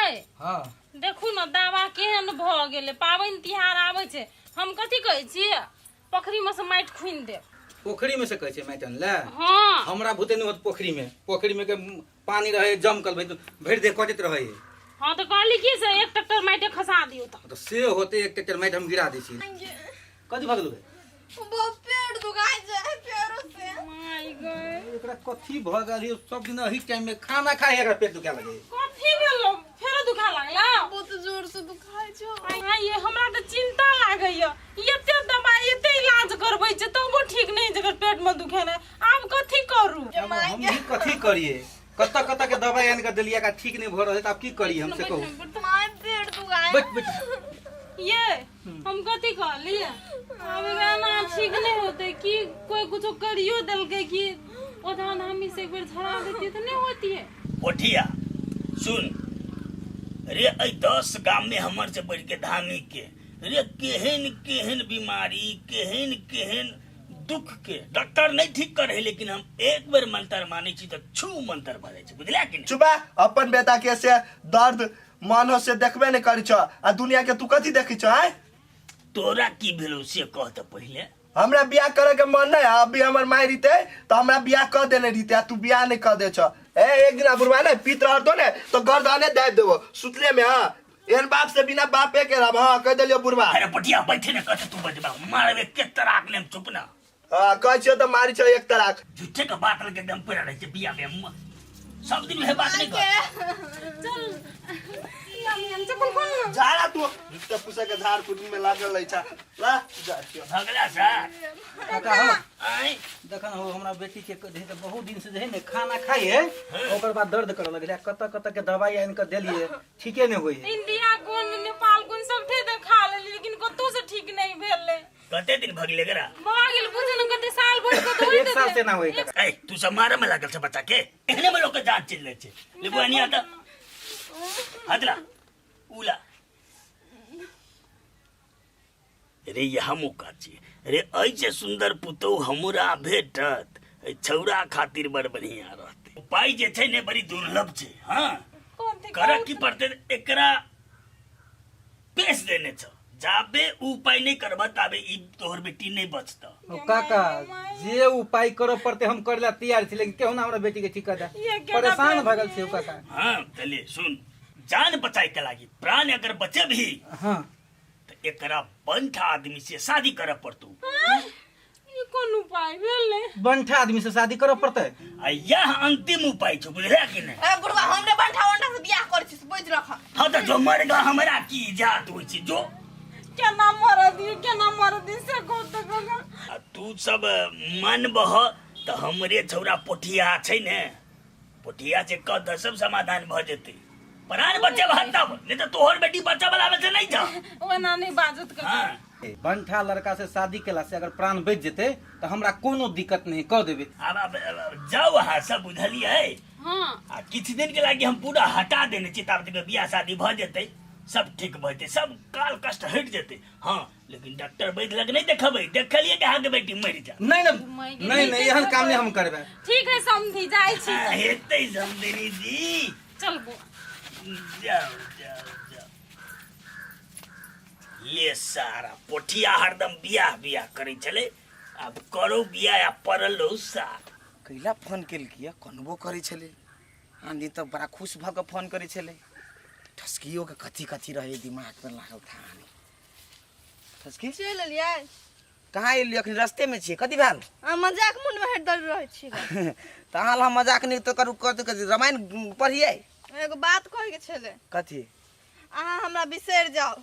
ये हाँ देखू ने दावा केहन भऽ गेलै पाबनि तिहार आबै छै हम कथी कहै छियै पोखरी में से माटि खुनि देब पोखरी में से कहै छै माटि अनले हाँ हमरा भूते नहीं होत पोखरी में पोखरी में के पानी रहे जमकल भरि भरि देह कटैत रहे हाँ तऽ कहली की से एक ट्रैक्टर माटि खसा दियौ तऽ तऽ से होते एक ट्रैक्टर माटि हम गिरा दै छी कथी भऽ गेलौ बहुत पेट दुखाइ छै पैरो से माय गए एकरा कथी भऽ गेल यौ सब दिन एही टाइम में खाना खाए एकरा पेट दुखाए लगे कथी भेलो फेरो दुखा लागला बहुत जोर से दुखाइ छै आइ ये हमरा तऽ चिंता लागैया एते दवाई एते इलाज करबै छै तबो ठीक नहि छै एकर पेट में दुखेनाइ आब कथी करू अब हम भी कथी करिए कतऽ कतऽ के दवाई आनि कऽ देलियै एकरा ठीक नहि भऽ रहल है तऽ आब की करिए हम से कहू माय पेट दुखाइ बैठ बैठ ये हम कथी कहलिए आब एकरा एना ठीक नहीं होते कि कोई कुछो करियो देलकै कि ओझा धामी से एक बेर झड़ा देती तऽ नहीं होती है पोठिया सुन रे एहि 10 गाम में हमर से बढ़ के धामी के रे केहन केहन बीमारी केहन केहन दुख के डॉक्टर नहीं ठीक करे लेकिन हम एक बेर मंत्र मानै छी तऽ छू मंत्र भऽ जाइ छै बुझलिया कि नहि चुपा अपन बेटा के से दर्द मन हो से देखबे नहीं करी छ आ दुनिया के तू कथी देखी छ आय तोरा की भेलौ से कह तऽ पहिले हमरा बियाह करे के मन नहीं है अभी हमर माय रीते तो हमरा बियाह कर देने रीते आ तू बियाह नहीं कर दे छ ए एक दिन बुढ़वा ने पीत रह दो ने तो गर्दने दे देबो सुतले में हां एहन बाप से बिना बापे के रहब हां कह देलियो बुढ़वा अरे पटिया बैठे ने कथे तू बजबा मारबे के तराक लेम चुप ना हां कहै छियो तो मारी छ एक तराक झूठे के बात लगे एकदम पूरा रहे छै बिया में सब दिन वह बात नहीं कर चल हम चप्पल खोल ना झाड़ा तू झूठे पूसे के झाड़ कुटुम में लागल रहै छ ला जा छियो भगला सर काका हो आय देखन हो हमरा बेटी के जे है से बहुत दिन से जे है ने खाना खाइ है ओकर बाद दर्द करऽ लगलै कतऽ कतऽ के दवाई आनि कऽ देलियै ठीके नहि होइ है इंडिया कोन नेपाल कोन सब ठे देखा लेली लेकिन कतौ से ठीक नहीं भेलै कते दिन भगले गरा भऽ गेल बुझू ने कते साल भरि के तऽ होइत एक साल से ना होय काका ए तू सब मारे में लागल छै बच्चा के एहने में लोग के जान चलि जाइ छै लेबो एनी आता हदला उला रे ये हमू का छी रे ऐसे सुंदर पुतोह हमरा भेटत एहि छौड़ा खातिर बड़ बढ़िया रहतै उपाय जे छै ने बड़ी दुर्लभ छै हाँ करऽ की पड़तै एकरा पेश देने छ जाबे उ उपाय नहीं करब ताबे ई तोहर बेटी नहीं बचत ओ काका जे उपाय करऽ पड़तै हम करे ला तैयार छी लेकिन केहू ना हमरा बेटी के ठीक कर दे ये केना परेशान भऽ गेल छी ओ काका हाँ चलिए सुन जान बचाए के लागी प्राण अगर बचे भी हाँ तो एकरा बंठा आदमी से शादी करे पड़तू ई कोन उपाय भेलै बंठा आदमी से शादी करऽ पड़तै आ यह अंतिम उपाय छौ बुझलिया कि नहीं ए बुढ़वा हमरे बंठा वंठा से बियाह करै छी से बुझि रख हाँ तो जो मर गया हमरा की जात होइ छै जो केना मरऽ दियौ केना मरऽ दियौ से कहू तऽ काका आ तू सब मानबह तऽ हमरे छौड़ा पोठिया छै ने पोठिया से कह दऽ सब समाधान भऽ जेतै प्राण बचेबह तब नहीं तऽ तोहर बेटी बच्चा वाला में से नहीं जा ओना नहि बाजत काका हाँ बंठा लड़का से शादी केला से अगर प्राण बच जेतै तऽ हमरा कोनो दिक्कत नहीं कह देबै आब आब आब जाउ अहाँ सब बुझलियै हाँ आ किछु दिन के लागी हम पूरा हटा देने छी ताबत तक बियाह शादी भऽ जेतै सब ठीक भऽ जेतै सब काल कष्ट हटि जेतै हाँ लेकिन डॉक्टर वैद्य लग नहीं देखबै देखलियै कि अहाँके बेटी मरि जायत नहीं नहीं नहीं नहीं एहन काम नहीं हम करबै ठीक है समधी जाइ छी हाँ, हेतै समधिनी जी चल बौआ जाओ जाओ जाओ ले सारा पोठिया हरदम बियाह बियाह करै छलै आब करू बियाह आ पड़ल रहू सार कैला फोन केलकै कनबो करै छलै आन दिन तऽ बड़ा खुश भऽ कऽ फोन करै छलै ठसकियोके कथी कथी रहै दिमागमे लागल था नहि ठसकी चलि एलियै कहाँ एलियै अखन रस्तेमे छियै कथी भेल अहाँ मजाक मुनमे हटि रहै छी तऽ अहाँ लग हम मजाक नहि तऽ करू कथी कथी रामायण पढ़ियै एगो बात कहैके छलै कथी अहाँ हमरा बिसरि जाउ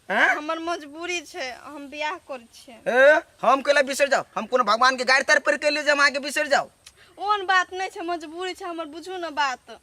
हैं? हमर मजबूरी छै हम बियाह करै छियै ए हम कैला बिसरि जाउ हम कोनो भगवान के गारि तारि पढ़ि के एलियै जे हम अहाँके बिसरि जाउ ओहन बात नहि छै मजबूरी छै हमर बुझू ने बात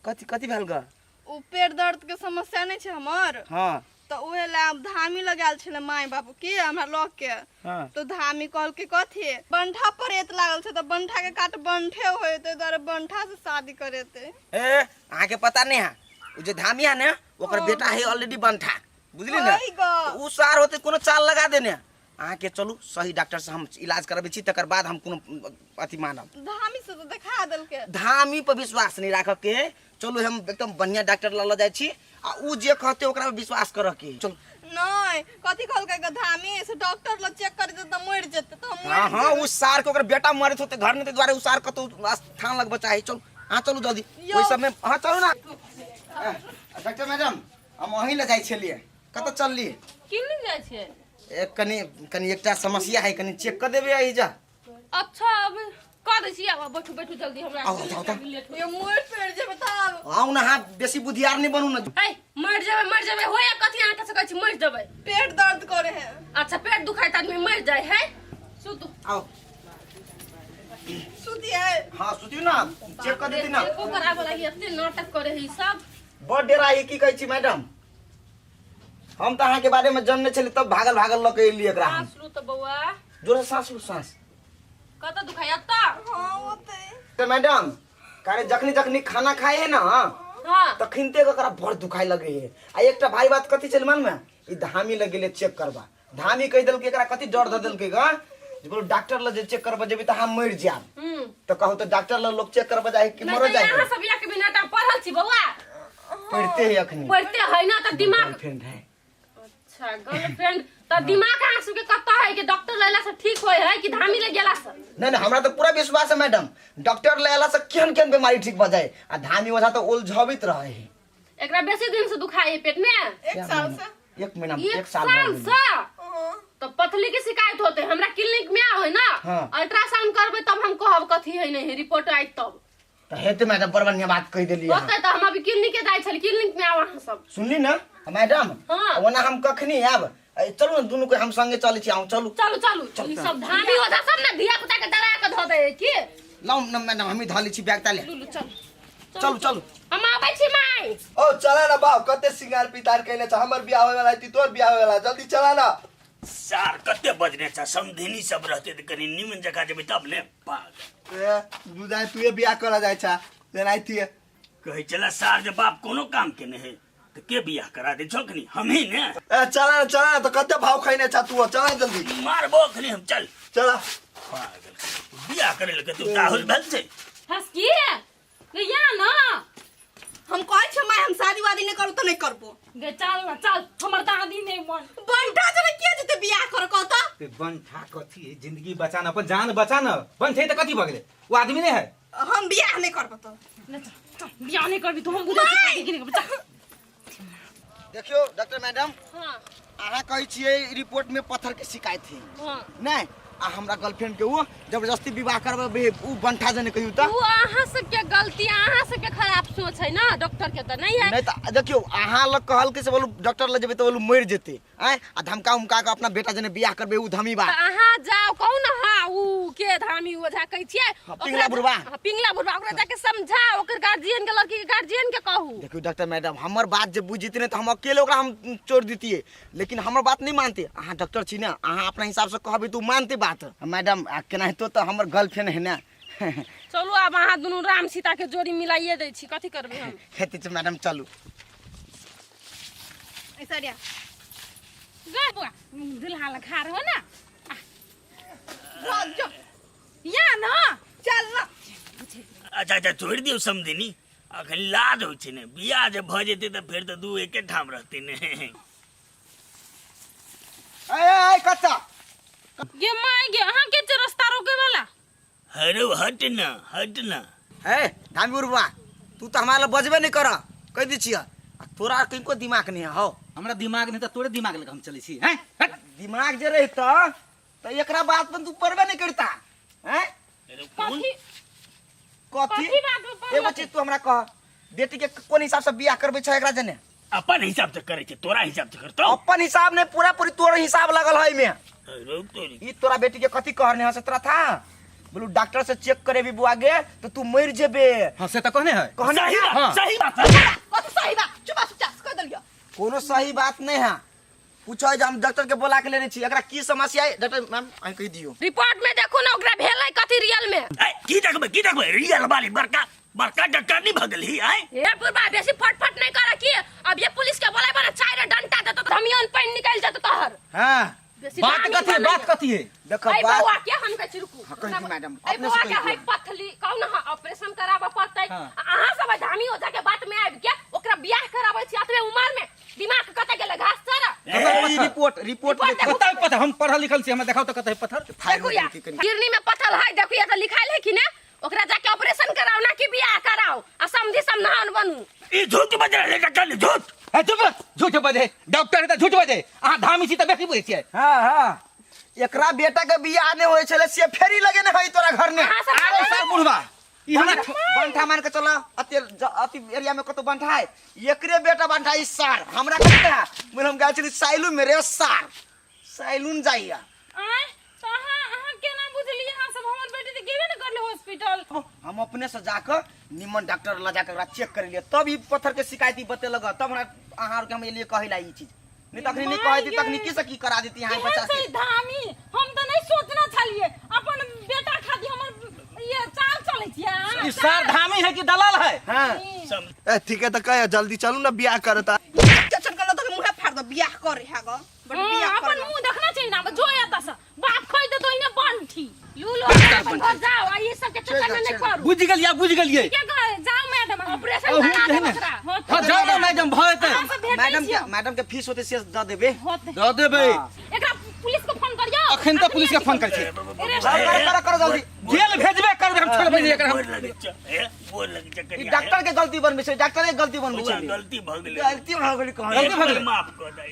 कथी कथी भेल ग ओ पेट दर्द के समस्या नहि छै हमर हाँ तऽ उहे लए आब धामी लगायल छलै माय बाबू के हमरा लऽ के हाँ तऽ धामी कहलकै कथी बंठा प्रेत लागल छै तऽ बंठा के काट बंठे होय ताहि दुआरे बंठा से शादी करेतै ए अहाँके पता नहीं है ओ जे धामी है ने ओकर बेटा है ऑलरेडी बंठा बुझली ने ओहि गो। तऽ उ सार होते कोनो चाल लगा देने अहाँके चलू सही डॉक्टर से हम इलाज करबै छी तकर बाद हम कोनो अथी मानब धामी से तऽ देखा देलकै धामी पर विश्वास नहीं राखऽ के चलू हम एकदम बढ़िया डॉक्टर लग जाइ छी आ उ जे कहते ओकरा पर विश्वास करऽ के चलू। नहीं, कथी कहलकै गधामी से डॉक्टर लग चेक कर देते त मर जेते त हम हाँ हाँ, उ सार के ओकर बेटा मरत होते घर में, ते दुआरे उ सार कतौ स्थान लगबऽ चाही। चलू, हाँ चलू जल्दी ओहि सब में, हाँ चलू ना। डॉक्टर मैडम, हम अहीं लग जाइ छलियै, कतऽ चललियै? किन जाइ छियै? एक कनि कनि एकटा समस्या है, कनि चेक कर देबै एहिजा। अच्छा, अब कऽ दै छी, आब बैठू बैठू जल्दी, हमरा आउ, आउ, आउ। लेट हो। ये मर पेड़ जेबे तब। आउ ना, हाँ बेसी बुधियार नहीं बनू ना। ए मर जेबै मर जेबै होया कथी? अहाँ के कहै छी मर जेबै? पेट दर्द करे है। अच्छा, पेट दुखाय त आदमी मर जाय है? सुतू। आओ। सुतिए? हाँ सुतियो ना, चेक कर देती ना। चेको कराबऽ लागी एते नाटक करे है ई सब। बड़ डेरा है, की कहै छी मैडम? हम तऽ अहाँके बारे में जनने छली तब भागल भागल लऽ के एलियै एकरा हम। साँस लू तऽ बौआ। जोर से साँस लू, साँस। कतऽ दुखाय एतऽ? हाँ ओते। तऽ मैडम कारे जखनी जखनी खाना खाए है ना, हाँ, तखनते ओकरा बड़ दुखाय लगे है। आ एकटा भाई बात कथी छल मालूम है? ई धामी लग गेलै चेक करबा, धामी कहि देलकै एकरा कथी डर दऽ देलकै गा जे बोलो डॉक्टर लग जे चेक करबा जेबी तऽ हम मरि जायब। तऽ कहू तऽ डॉक्टर लग लोग चेक करबा जाइ कि नहीं मर तऽ जाइ? अहाँ सब एक बिना तऽ पढ़ल छी बौआ? पढ़ते है अखनी। पढ़ते है ना तऽ दिमाग गर्लफ्रेंड है। अच्छा, गर्लफ्रेंड। तऽ दिमाग अहाँ सबके कतऽ है कि डॉक्टर लेला से ठीक होय है कि धामी ले गेला से? नहीं नहीं, हमरा तो पूरा विश्वास है मैडम, डॉक्टर ले आला से केहन केहन बीमारी ठीक भऽ जाए आ धामी ओझा तो उलझबित रहे है। एकरा बेसी दिन से दुखाय है पेट में? एक साल से। एक महीना? एक एक साल भऽ साल गेल। से? हाँ। तो पथली के शिकायत होते, हमरा क्लिनिक में आवे ना। हाँ। अल्ट्रासाउंड करबे तब हम कहब कथी है नहीं है, रिपोर्ट आई तब। तऽ हेतै मैडम, बड़ बढ़िया बात कहि देलियै अहाँ। होते तऽ हम अभी क्लिनिक के जाइ छली, क्लिनिक में आउ अहाँ सब। सुनली ना मैडम? हाँ। ओना हम कखनी आयब? चलू ने, दुनू के हम संगे चलै छी, आउ चलू। चलू चलू। ई सब धामी ओझा सब ने धिया पुता के डरा के धऽ दे है की। लाउ ने मैडम, हमही धऽ लै छी बैग ताले। लू लू, चलू। चलू चलू। हम आबै छी माय। ओ चला ना बाप, कते सिंगार पितार कैले छ, हमर बियाह होय वाला है, तोर बियाह होय वाला, जल्दी चला ना। सार कते बजने छ, समधिनी सब रहते तऽ कनि निमन जगह जेबै तब ने पागल। ए बुझाय तू बियाह करा जाय छ लेनाइतिए। कहै छला सार जे बाप कोनो काम के नहि है तऽ के बियाह करा दे छौ अखनी? हमही ने। ए चला ना चला ना, तो कते भाव खैने छ तू, चला जल्दी। मारबो अखनी हम, चल। चला। पागल, बियाह करे लगे तू ताहुल भेल छै। हसकी गे या ना। हम कहै छी माय, हम शादी वादी नहीं करू तो नहीं करबो। गे चल ना चल, हमर दादी नहीं मन। बंठा जरे के जेते बियाह कर कहता? ते बंठा कथी है? जिंदगी बचाना, अपन जान बचाना। बंठे तऽ कथी भऽ गेलै? ओ आदमी नहीं है। हम बियाह नहीं करबो तो। ले चल चल, बियाह नहीं करबी तो हम बुझै छी कथी कि नहीं करबी, चल। देखियौ डॉक्टर मैडम। हाँ। अहाँ कहै छियै रिपोर्ट में पत्थर के शिकायत है? हाँ। नहीं, आ हमरा गर्लफ्रेंड के वो जबरदस्ती विवाह करबै उ बंठा जने कहियो तऽ। उ अहाँ सबके गलती, अहाँ सबके खराब सोच है ना, डॉक्टर के तऽ नहीं है। नहीं तऽ देखियौ, अहाँ लग कहल के से बोलू डॉक्टर लग जेबै तऽ बोलू मरि जेतै, आँय, आ धमका उमका के अपना बेटा जने बियाह करबै उ धमी बा। तऽ अहाँ जाओ कहू ना, हाँ उ के धामी ओझा कहै छियै। हाँ, पिंगला बुढ़वा। हाँ, पिंगला बुढ़वा, ओकरा जाके समझाओ, ओकर गार्जियन के, लड़की के गार्जियन के कहू। देखियौ डॉक्टर मैडम, हमर बात जे बुझि जेतै ने तऽ हम अकेले ओकरा हम चोर दितियै, लेकिन हमर बात नहीं मानते। अहाँ डॉक्टर छी ना, अहाँ अपना हिसाब से कहबै तऽ उ मानते बात। मैडम, आ केनाहितो तऽ हमर गर्लफ्रेंड है ना। चलू आब अहाँ दुनू राम सीता के जोड़ी मिलाइए दै छी, कथी करबै हम? हेतै छै मैडम, चलू। ऐसा रिया। गे बौआ, दुल्हा लग खा रहो ना। भाग जो। या ना। चल ना। अच्छा अच्छा, छोड़ि दियौ समधिनी, अखन लाज होइ छै ने, बियाह जे भऽ जेतै तऽ फेर तऽ दू एके ठाम रहतै ने। ए ए ए कच्चा। गे माय गे, अहाँ के छै रास्ता रोके वाला? हरो हट ना हट ना। ए धामी बुढ़वा, तू तऽ हमरा लग बजबे नहीं कर, कहि दै छियै, आ तोरा कनिको दिमाग नहीं हौ। हमरा दिमाग नहीं तऽ तोरे दिमाग लग हम चलै छी हैं? हट। दिमाग जे रहितऽ तऽ एकरा बात पर तू पड़बे नहीं करता हैं। अरे कोन कथी? कथी? कथी बात में पड़ल? एगो चीज तू हमरा कह, बेटी के कोन हिसाब से बियाह करबै छै एकरा जने? अपन हिसाब से करे छै, तोरा हिसाब से करतौ? अपन हिसाब नहीं, पूरा पूरी तोर हिसाब लगल है एमे। अरे तोरी। ई तोरा बेटी के कथी कहने है से तोरा था? बोलू डॉक्टर से चेक करेबी बुआ गे तो तू मर जेबे। हाँ से तऽ कहने है। कहने सही है? बात। हाँ। सही बात है। कथी सही बात? चुपा चुपचाप कह देलियो। कोनो सही बात नहीं है। पूछो जे हम डॉक्टर के बोला के लेने छी, एकरा की समस्या है? डॉक्टर मैम, अहीं कहि दियौ। रिपोर्ट में देखू ना ओकरा भेलै कथी रियल में। ए, की देखबै की देखबै? रियल वाली बड़का बड़का डॉक्टर नहीं भऽ गेलही आय? हे बुढ़बा, बेसी फटफट नहीं कर की, अब ये पुलिस के बोले बना चाय रे डंटा देतो त धमियन पानि निकल जेतो तोहर। हां। बेसी बात दामी कथी है? बनैया। बात कथी है? देखो ऐ बात बौआ के हम कहै छी रुकू। हाँ, कहि दी मैडम ए अपने बौआ से के कहि है दियौ। पथली कहू ना ऑपरेशन कराबऽ पड़तै। हाँ। आ अहाँ सब धामी ओझा के बात में आबि के ओकरा बियाह कराबै छी अतबे उमर में, दिमाग कतऽ गेलै घास चर। ई रिपोर्ट रिपोर्ट रिपोर्ट देखू। कतऽ है पत्थर? हम पढ़ल लिखल छी, हमरा देखाउ तऽ कतऽ है पत्थर। फाइल देखू में या देखी कनी। किडनी में पथल है, देखू या तऽ लिखायल है कि ने, ओकरा जाके ऑपरेशन कराओ ना कि बियाह कराओ आ समझी समझान बनू। ई झूठ बजै रहै डॉक्टर, झूठ। हे चुप, झूठ बजे डॉक्टर है तऽ झूठ बजे, अहाँ धामी छी तऽ बेसी बुझै छियै। हाँ हाँ, एकरा बेटा के बियाह नहीं होय छले से फेरी लगेने है तोरा घर ने। अहाँ सब अरे सर बुढ़वा ई हमरा बंठा मान के चल, अति अति एरिया में कतो बंठा है, एकरे बेटा बंठा ई सार हमरा कहते है बोल हम गेल छली सैलून में रे सार, सैलून जाइया। आँय, तऽ अहाँ अहाँ केना बुझलियै? अहाँ सब हमर बेटी तऽ गेबे ने करले हॉस्पिटल। हम अपने से जाकर निमन डॉक्टर ल जाकर एकरा चेक कर लिए, तब ई पत्थर के शिकायत ई बतेलक, तब हमरा अहाँ आर के हम एलिए कहै ला ई चीज, नहीं तखनी नहीं कहै दी तखनी की से की करा देती यहाँ केहन बच्चा छै से। धामी, हम तऽ नहि सोचने छलियै अपन बेटा खातिर हमर ये चाल चलै छियै अहाँ। ई सार धामी है कि दलाल है? हाँ। ए ठीक है, तो कह जल्दी चलू ना बियाह करता। चल कर तो मुंह फाड़ दो, बियाह करे है गो बड़ हाँ, बियाह अपन कर। मुंह देखना चाहिए ना, जो एतऽ से बाप खोइ देतो इने बंठी लूलू अपन घर जाओ आ ई सब के चक्कर में नहीं पड़ू। बुझि गेलियै, बुझि गेलियै। के कहे जाओ मैडम, ऑपरेशन अहूँ करा जे है देब ने। ओकरा। हाँ जाओ ना मैडम, भऽ जेतै। अहाँ से भेटै मैडम के छियै। मैडम के फीस होते से दऽ देबे। होतै। दऽ देबै। हाँ। एकरा पुलिस के फोन करियौ। अखन तऽ पुलिस के फोन करै छी। अरे, कर कर कर जल्दी। जेल भेजबे करबै हम, छोड़बै नहि एकरा हम। गोर लगै छै, ए, गोर लगै छै ई कनिया, डॉक्टर के गलती बनबै छै, डॉक्टर के गलती बनबै बौआ, छै। गलती भऽ गेलै। गलती भऽ गेलै कहै। गलती भऽ गेलै। माफ कऽ दे।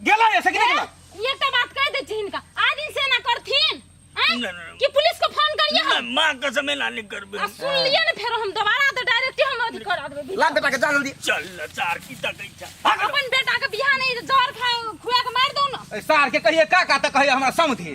गेला रे से कि नहि गेला? एकटा बात कहि दै छी हिनका, आइ दिन से ना करथिन आँय? नहि, नहि, नहि। कि पुलिस को फोन करिए हम? माँ कसम एना नहि करबै। आ सुन लिअ ने, फेरो हम दोबारा तऽ डायरेक्ट हम अथी करा देबै। ला बेटा के जा जल्दी। चल न, चार की तकै छ। अपन बेटा के बियाह नहि जहर खा खुआ के मारि दौ ना। सार के कहिए का का तऽ कहिए हमरा समझी।